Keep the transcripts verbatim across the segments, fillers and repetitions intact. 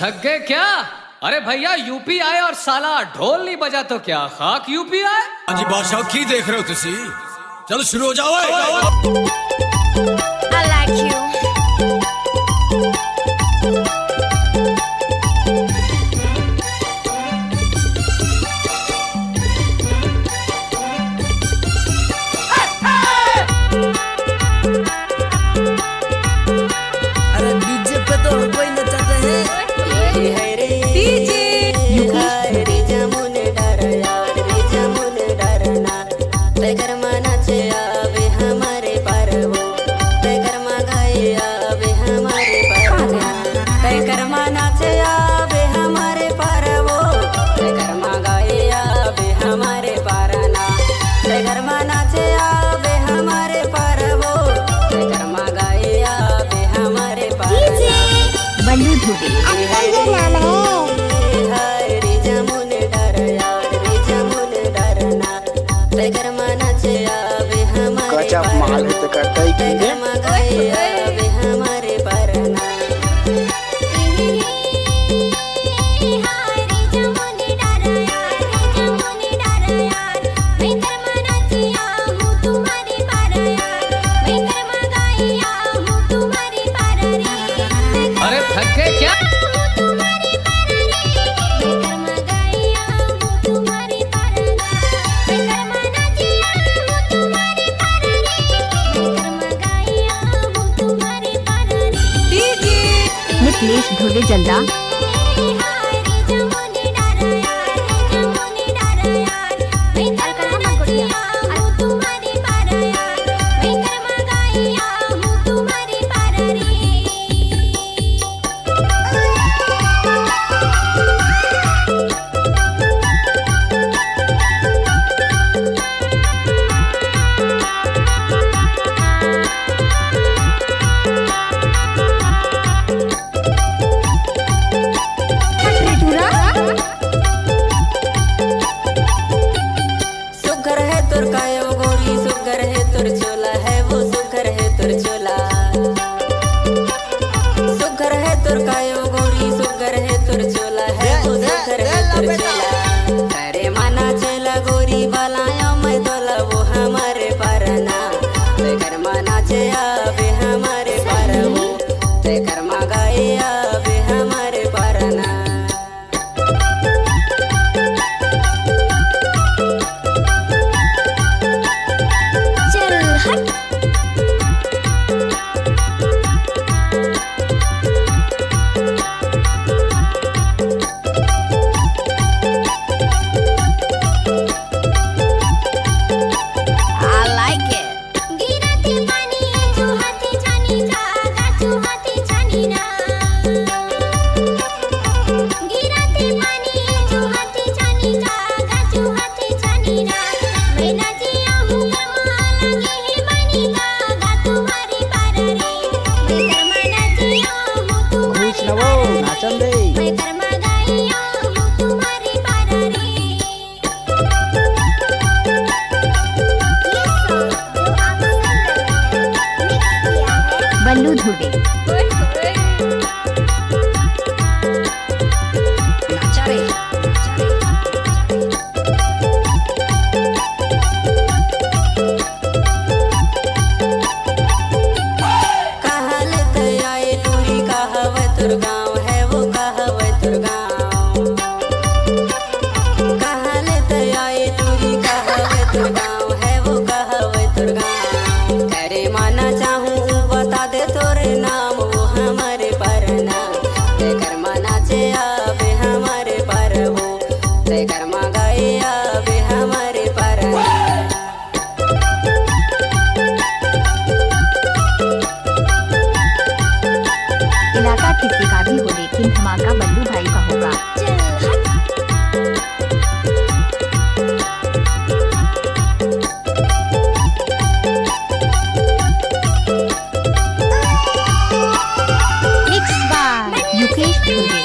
थक गए क्या? अरे भैया, यूपी आए और साला ढोल नहीं बजा तो क्या खाक यूपी आए? अजी बादशाह, की देख रहे हो तुसी? चलो शुरू हो जाओ। I like you. अरे डीजे पे तो हर कोई नचाते हैं। डीजे। बल्लू धुबे। अंकल के नाम है। गजब माल है तो करता ही की है। अरे थक गए क्या? मिथिलेश धुर्वे जल्दा। सुग्घर है तोर कायो गोरी, सुग्घर है तोर चोला, है वो सुग्घर है तोर चोला। सुग्घर है तोर कायो गोरी, सुग्घर है तोर चोला, है वो सुग्घर है तोर चोला। करे मना चेला गोरी बलायो मैं तोला, वो हमारे परना। ते कर मना चे आवे हमारे परना, ते कर मगाए आवे हमारे परना। चल हट। I like it. गिरथे पानी चुहाथे छानी का, गा चुहाथे छानी ना। गिरथे पानी चुहाथे छानी का, गा चुहाथे छानी ना। मैं नाचिया हूँ कमाल के बनी का, गा तुम्हारी पार रे। मैं करमा नाचिया हूँ तुम्हारी पार रे। नाचन दे। मैं करमा गाइया हूँ तुम्हारी पार रे। बल्लू धुबे। कहाँ ले तैं आए टूरी, का हवय तोर गाँव, है वो का हवय तोर गाँव। कहाँ ले तैं आए टूरी, का हवय तोर गाँव, है वो का हवय तोर गाँव। करे मना चाहूँ बता दे तोरे नाम, वो हमारे परना। तेकर मना चे आवे हमारे परबो, तेकर मगाए आवे हमारे परना। इलाका किसी का भी हो, लेकिन धमाका बल्लू भाई का होगा। Mix by Yukesh Dubey.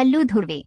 कल्लू धुर्वे।